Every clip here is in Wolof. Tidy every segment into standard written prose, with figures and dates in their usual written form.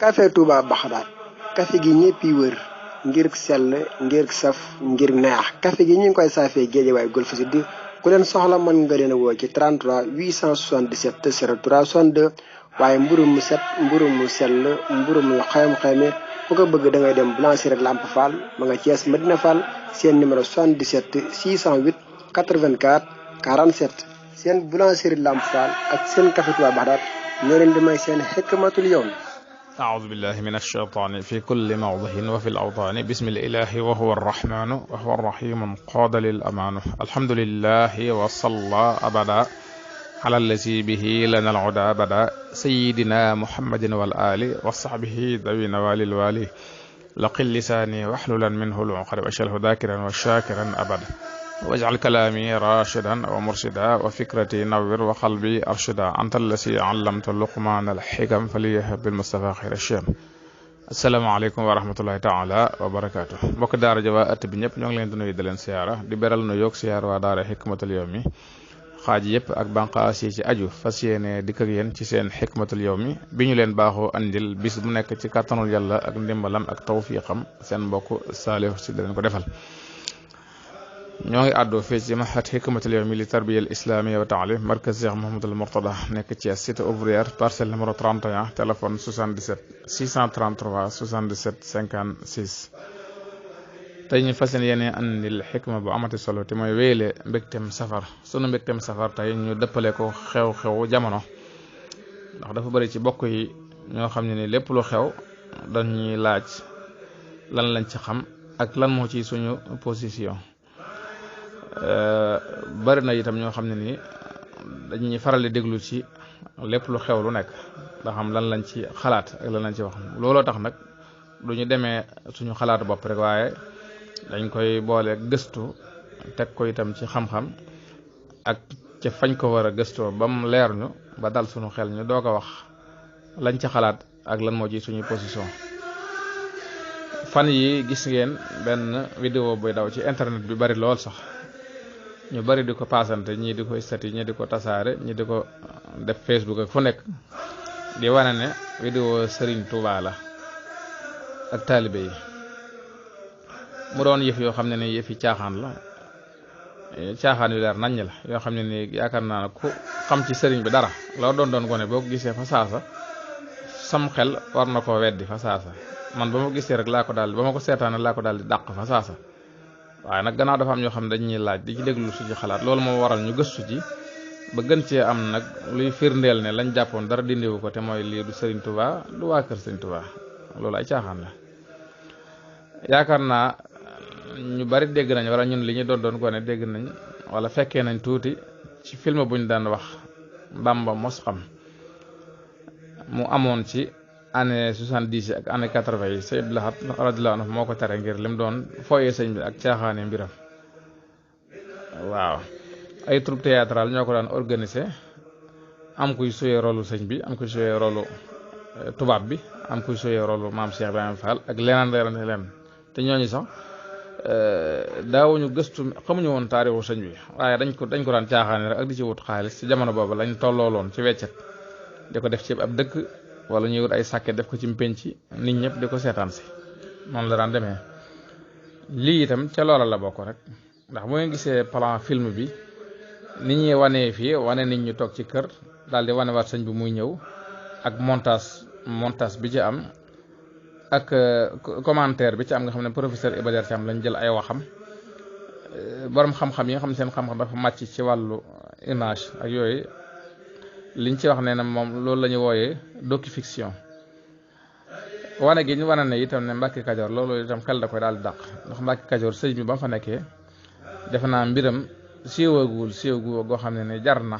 café Touba Baxdaat café gi ñëpp yi wër ngir sell ngir saf ngir neex café gi ñu ngi koy saafee Géejawaay Golf Sud ku leen soxla mën nga leen a woo ci 33 877 03 62 waaye mburu mu set mburu mu sell mburu mu xayam-xayame ku ko bëgg da ngay dem Boulangerie Lamp Fall ma nga Thiès Medina Fall seen numéro 77 608 84 47 seen Boulangerie Lamp Fall ak seen café Touba Baxdaat ñoo leen di may seen xikmatul yawm. أعوذ بالله من الشيطان في كل موضع وفي الأوطان بسم الإله وهو الرحمن وهو الرحيم قاد للأمان الحمد لله وصلى أبدا على الذي به لنا العدا بدا سيدنا محمد والآل وصحبه ذوي نوال الوالي لقل لساني واحللا منه العقد وأجعله ذاكرا وشاكرا أبدا واجعل كلامي راشدا ومرشدا وفكرتي نور وقلبي أرشدا أنت الذي علمت لقمان الحكم فليهب بالمصطفى خير الشام asalaamaaleykum wa rahmatullahi taala wa barakaatu mbokk daara ja waa ëtt bi ñëpp ñoo ngi leen di nuyu di leen siyaara di beral nu yoog siyaar waa daara xikmatul yawmi xaaj yëpp ak banqaas yi ci aju fas yéene dikk ak yéen ci seen xikmatul yawmi bi ñu leen baaxoo andil bis bu nekk ci kàttanul yàlla ak ndimbalam ak tawfiqam seen mbokk Saliou Sy leen ko defal ñoo ngi àddoo fii ci mahad hikmatul yawmi li tarbiya al islamiyya wa taalim markaz Cheikh Mouhamadoul Mourtada nekk ci cité ouvrière parcelle numéro 31 téléphone 77 633 77 56 tey ñu fas yéene andil xikma bu amati solo te mooy wéyle mbégteem safar sunu mbégteem safar tey ñu dëppale ko xew-xew jamono ndax dafa bari ci bokk yi ñoo xam ne ni lépp lu xew dañuy laaj lan lañ ci xam ak lan moo ci suñu position bari na itam ñoo xam ne nii dañuy faral di déglu ci lépp lu xew lu nekk da xam lan lañ ci xalaat ak lan lañ ci wax looloo tax nag du ñu demee suñu xalaat bopp rek waaye dañ koy boole gëstu teg ko itam ci xam-xam ak ca fañ ko war a gëstoo ba mu leer ñu ba dal suñu xel ñu doog a wax lañ ci xalaat ak lan moo ci suñu position. fan yi gis ngeen benn vidéo buy daw ci internet bi bari lool sax ñu bari di ko paasante ñii di ko stati ñii di ko tasaare ñii di ko def Facebook ak fu nekk di wane ne vidéo Serigne Touba la ak taalibe yi mu doon yëf yoo xam ne ni yëfi caaxaan la caaxaan yu leer naññ la yoo xam ne ni yaakaar naa ne ku xam ci sëriñ bi dara loo doon gone boo ko gisee fa saasa sam xel war na koo weddi fa saasa man ba ma gisee rek laa ko daal ba ma ko seetaane laa ko daal di dàq fa saasa waaye nag gannaaw dafa am ñoo xam ne dañuy laaj di ci déglu su ci xalaat loolu moo waral ñu gëstu ci ba gën cee am nag luy firndeel ne lañ jàppoon dara dindiwu ko te mooy lii du Serigne Touba du waa kër Serigne Touba loolu ay caaxaan la. yaakaar naa ñu bari dégg nañ wala ñun li ñu doon gone dégg nañ wala fekkee nañ tuuti ci film buñ daan wax Bamba mos xam mu amoon ci année 70 ak année 80 yi Sëñ Abdou Lahad radiyallahu anhu moo ko tere ngir lim doon fooyee sëñ bi ak caaxaane mbiram waaw ay troupe théâtrale ñoo ko daan organisé am kuy suyee rolu sëñ bi am kuy suyee rolu tubaab bi am kuy suyee rolu maam Cheikh Ibrahima Fall ak leneen te ñooñu sax daawuñu gëstu xamuñu woon taarixu sëñ bi waaye dañ ko daan caaxaane rek ak di ci wut xaalis ci jamono boobu lañ tollooloon ci weccet di ko def ci ab dëkk wala ñuy wut ay sàkke def ko ci mpenc nit ñëpp di ko seetaan si noonu la daan demee lii itam ca loola la bokk rek ndax bu ngeen gisee plan film bi nit ñi wanee fii wane nit ñu toog ci kër daal di wane waat sëñ bi muy ñëw ak montage bi ci am ak commentaire bi ci am nga xam ne professeur Iba Der Thiam lañ jël ay waxam borom xam-xam yi nga xam ne seen xam-xam dafa màcc ci wàllu image ak yooyu liñ ci wax nee na moom loolu la ñu wooyee docu-fiction wane gi ñu wane ne itam ne Mbàkke Kajoor loolu itam xel da koy daal di dàq ndax Mbàkke Kajoor sëñ bi ba mu fa nekkee defe naa mbiram siiwagul goo xam ne jar na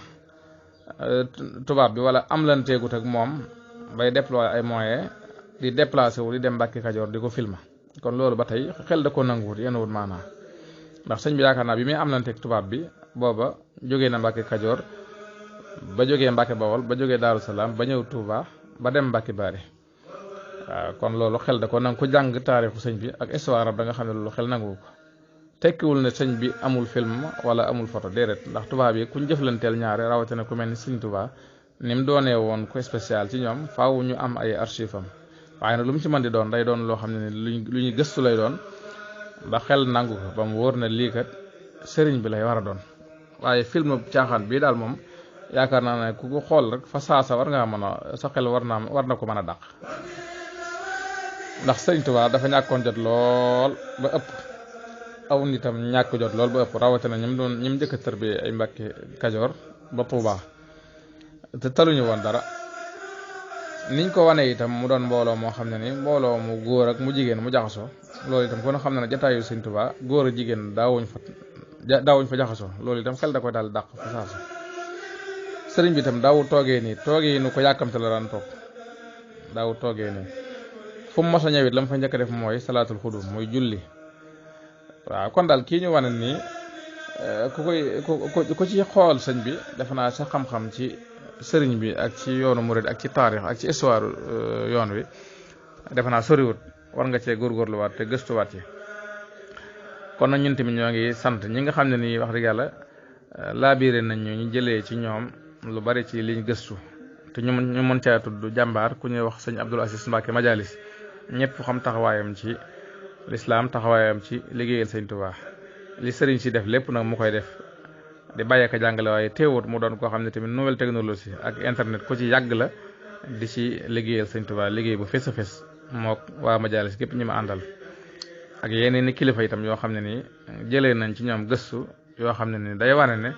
tubaab bi wala am lanteegut ak moom bay déployer ay moyens di déplacé wu di dem Mbàkke Kajoor di ko filma kon loolu ba tey xel da ko nanguwut yenn wut maanaa ndax sëñ bi yaakaar naa bi muy am lanteeg tubaab bi booba jógee na Mbàkke Kajoor ba jógee Mbàkke Bawol ba jógee Daaru Salaam ba ñëw Touba ba dem Mbàkke Bari waaw kon loolu xel da ko nanga ko jàng taarixu sëñ bi ak histoire da nga xam ne loolu xel nangu ko tekkiwul ne sëñ bi amul film wala amul photo déedéet ndax tubaab yi kuñ jëflanteel ñaare rawatina ku mel ni sëñ Tuubaa ni mu doonee woon ko spécial ci ñoom faaw ñu am ay archive am waaye nag lu mu ci mën di doon day doon loo xam ne ni lu ñu gëstu lay doon ndax xel nangu ko ba mu wóor na lii kat sëriñ bi lay war a doon waaye film caaxaan bii daal moom yaakaar naa ne ku ko xool rek fa saasa war ngaa mën a sa xel war na ko mën a dàq ndax sëriñ Tuubaa dafa ñàkkoon jot lool ba ëpp aw nitam ñàkk jot lool ba ëpp rawatina ñi mu njëkk a tër bi ay Mbàkke Kajoor ba Tuubaa te taluñu woon dara niñ ko wane itam mu doon mbooloo moo xam ne ni mbooloo mu góor ak mu jigéen mu jaxasoo loolu itam kon xam na ne jataayu sëriñ Tuubaa góor ak jigéen daawuñ fa jaxasoo loolu itam xel da koy daal dàq fa saasa sëriñ bi itam daawu toogee nii toogee nu ko yàkkamte la daan toog daawu toogee nii fu mu mos a ñëwit la mu fa njëkk a def mooy salaatul xudum muy julli waaw kon daal kii ñu wane nii ku ci xool sëñ bi defe naa sa xam-xam ci sëriñ bi ak ci yoonu murid ak ci taarix ak ci histoire yoon wi defe naa soriwut war nga cee góorgóorluwaat te gëstuwaat ci kon nag ñun tamit ñoo ngi sant ñi nga xam ne nii wax dëgg yàlla laabiire nañ ñu jëlee ci ñoom lu bari ci liñ gëstu te ñu mën caa tudd jàmbaar ku ñuy wax sëñ Abdul Aziz Mbacke Majalis ñëpp xam taxawaayam ci lislaam taxawaayam ci liggéeyal sëñ Tuubaa li sëriñ si def lépp nag mu koy def di bàyyee ko jàngale waaye teewut mu doon koo xam ne tamit nouvelle technologie ak internet ku ci yàgg la di ci liggéeyal sëñ Tuubaa liggéey bu fés a fés mook waa Majalis gépp ñi ma àndal ak yeneen i kilifa itam yoo xam ne nii jëlee nañ ci ñoom gëstu yoo xam ne nii day wane ne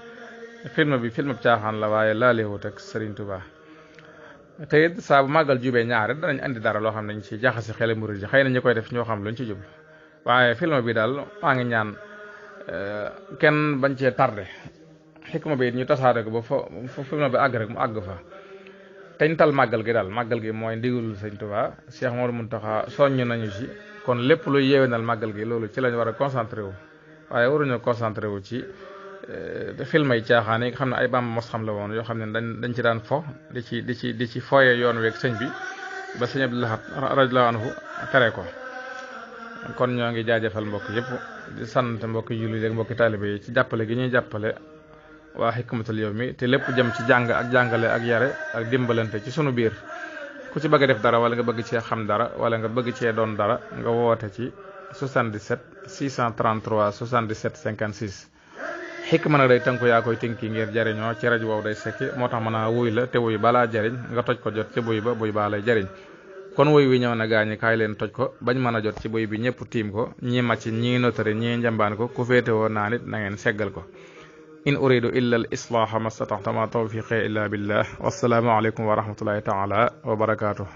film bi caaxaan la waaye laalewut ak Sëriñ Tuubaa te it saa bu màggal jubee ñaare danañ andi dara loo xam ne dañ ci jaxase xele murid yi xëy na ñi koy def ñoo xam luñ ci jublu waaye film bi daal maa ngi ñaan kenn bañ cee tardé xikma bi it ñu tasaare ko ba fa film bi àgg rek mu àgg fa teñ tal màggal gi daal màggal gi mooy ndigalul Sëriñ Tuubaa Cheikh Mouhamadou Mountakha soññ nañu ci kon lépp luy yeewenal màggal gi loolu ci lañ war a concentré wu waaye waruñoo concentré wu ci film yi caaxaan yi nga xam ne ay Bàmba mos xam la woon yoo xam ne dañ ci daan fo di ci foye yoon weeg sëñ bi ba sëñ Abdou Lahad radiyallahu anhu tere ko kon ñoo ngi jaajëfal mbokk yëpp di sant mbokki jullit ak mbokki taalibe yi ci jàppale gi ñuy jàppale waa Hikmatul Yawmi te lépp jëm ci jàng ak jàngale ak yare ak dimbalante ci sunu biir ku ci bëgg a def dara wala nga bëgg cee xam dara wala nga bëgg cee doon dara nga woote ci 77 633 77 56 xikma nag day tënku yaa koy tënki ngir jariñoo ci rajo boobu day sekki moo tax mën a wuy la te wuy balaa jariñ nga toj ko jot ci buy ba buy baa lay jariñ kon wuy wi ñëw na gaañi kaay leen toj ko bañ mën a jot ci buy bi ñëpp tiim ko ñii màcc ñii notari ñii njambaan ko ku féete woo naa nit na ngeen seggal ko in uridu illa al islaaha mastataxta ma tawfiqi illa billah wassalaamu aleykum wa rahmatullahi taala wa barakaatuh